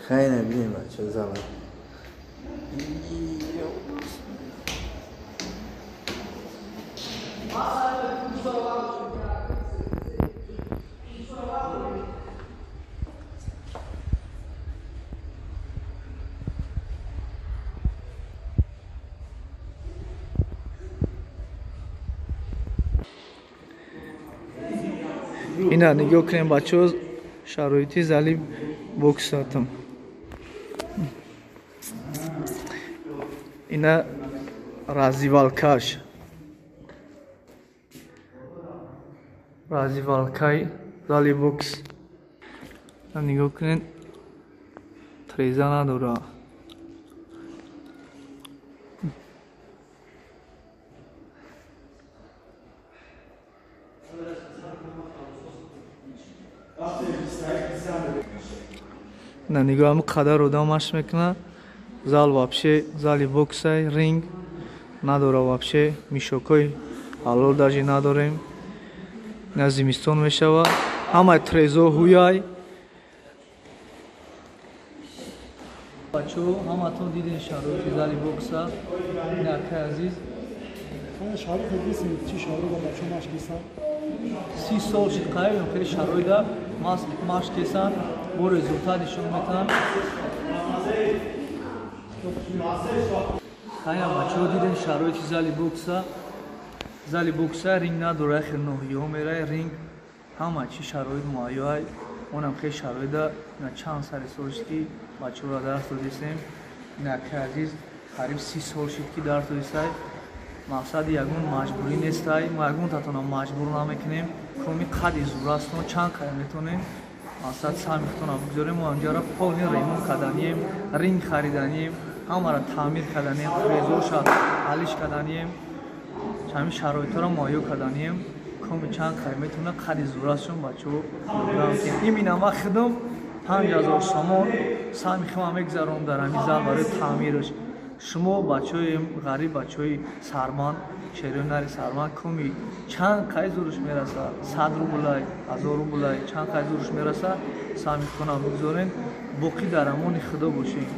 Хайна бинем бача зала. Ина нигоҳ кунем бачаҳо, шароити зали боксатам. Ина раздевалкаш, раздевалкаи зали бокс. Нигоҳ кунед, треза надора. На нигоҳ, ҳамин қадар одам машқ мекунад. Зал вообще зали боксай, ринг надора вообще, мишокҳои ҳалол даже надорем. На зимистон мешава, ҳамаи трезо ҳуяй. Бачаҳо, ҳаматон дидем шароити зали бокса. Ин акай азиз. 30 сол шид қариб хеле шароита машқ кесан, бо результат нишон метаҳанд. Хая бачаҳо, дидем шароити зали бокса. Зали бокса ринг надора, хел ноҳияҳо мерай ринг, ҳама чи шароит муҳайёай. Онам хел шароита на чанд сари сол шид ки бачаҳоро дарс додистем. Ин акай азиз қариб 30 сол шид ки дарс додистай. Мақсади ягон маҷбурӣ нестай, мо ягон татона маҷбур намекунем. Коми қади зурастон чанд қая метонем, мақсад сами худтона бигзорем. Мо анҷара полни ремонт карданием, ринг хариданием, ҳамаро таъмир карданием, трезоша ҳалиш карданием, ҳамин шароитҳоро муҳайё карданием. Коми чанд қая метона, қади зурастшон бачаҳо. Имина ма худам 5000 сомон сами худам мегзаронам дар ҳамин зал барои таъмираш. Шумо бачаҳои ғариб, бачаҳои сарман, шерои нари сарман, коми чанд қай зуруш мераса, 100 рублай, 1000 рублай, чанд қай зуруш мераса, сами худтона бигзорен, боқӣ дар амони худо бошед.